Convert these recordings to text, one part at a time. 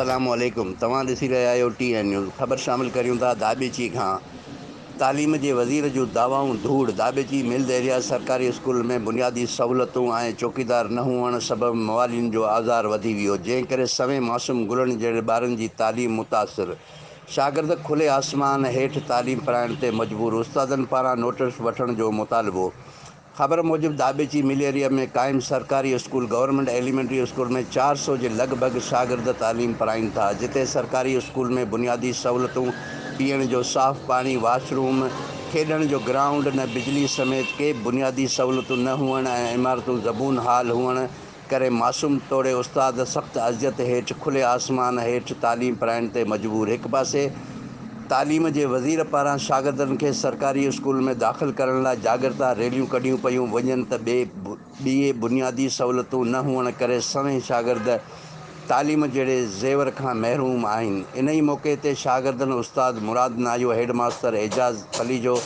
السلام عليڪم توهان ڏسي رهيا آهيو ٽي اين نيوز خبر شامل ڪريون ٿا ڌاٻيچي کان تعليم جي وزير جون دعوائون ڌوڙ ڌاٻيچي ملز ايريا سرڪاري اسڪول ۾ بنيادي سهولتون ۽ چوڪيدار نه هئڻ سبب موالين جو آزار وڌي ويو جنهن ڪري سوين معصوم گلن جهڙي ٻارن جي تعليم متاثر شاگرد کلي آسمان هيٺ تعليم پرائڻ تي مجبور استادن پاران نوٽس وٺڻ جو مطالبو خبر موجب ڌاٻيچي مل ايريا ۾ قائم سرڪاري اسڪول گورنمينٽ ايليمينٽري اسڪول ۾ 400 جي لڳ ڀڳ شاگرد تعليم پرائين ٿا جتي سرڪاري اسڪول ۾ بنيادي سهولتون پيئڻ جو صاف پاڻي واش روم کيڏڻ جو گرائونڊ نه بجلي سميت ڪي به بنيادي سهولتون نه هئڻ ۽ عمارتون زبون حال هئڻ ڪري معصوم توڙي استاد سخت اذيت هيٺ کلي آسمان هيٺ تعليم پرائڻ تي مجبور هڪ پاسي تعليم جي وزير پاران شاگردن کي سرڪاري اسڪول ۾ داخل ڪرڻ لاء جاڳرتا ريليون ڪڍيون پيون وڃن ته ٻئي بنيادي سهولتون نه هئڻ ڪري سوين شاگرد تعليم جهڙي زيور کان محروم آهن انهي موقعي تي شاگردن استاد مراد نايو هيڊ ماستر اعجاز پليجو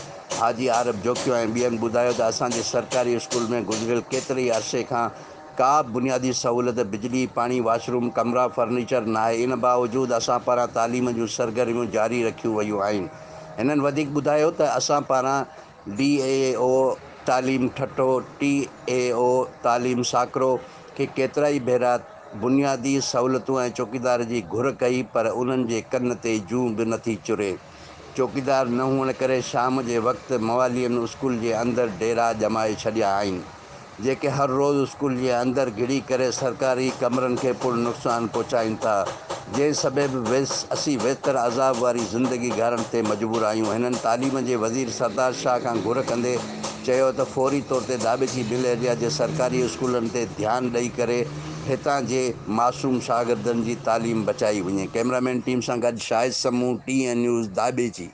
حاجي عارب جوکيو ۽ ٻين ٻڌايو ته اسان جي سرڪاري اسڪول ۾ گذريل ڪيتري ئي عرصي کان ڪا به بنيادي سهولت بجلي، پاڻي، واش روم، ڪمرا، فرنيچر ناهي ان باوجود اسان پاران تعليم جون سرگرميون جاري رکيون ويون آهن. هنن وڌيڪ ٻڌايو ته اسان پاران ڊي اي او تعليم ٺٽو، ٽي اي او تعليم ساڪرو کي ڪيترائي ڀيرا بنيادي سهولتون ۽ چوڪيدار جي گهر ڪئي پر انهن جي ڪن تي جون به نٿي چري. چوڪيدار نه هئڻ ڪري شام جي وقت موالين اسڪول جي اندر ڊيرا ڄمائي ڇڏيا آهن، جيڪي هر روز اسڪول جي اندر گهڙي ڪري سرڪاري ڪمرن کي پڻ نقصان پهچائين ٿا، جنهن سبب اسين ويتر عذاب واري زندگي گهارڻ تي مجبور آهيون. هنن تعليم جي وزير سردار شاهه کان گهر ڪندي چيو ته فوري طور تي ڌاٻيچي مل ايريا جي سرڪاري اسڪولن تي ڌيان ڏئي ڪري هتان جي معصوم شاگردن جي تعليم بچائي وڃي. ڪئميرا مين ٽيم سان گڏ Shahid Samoon, T N news, Dhabeji.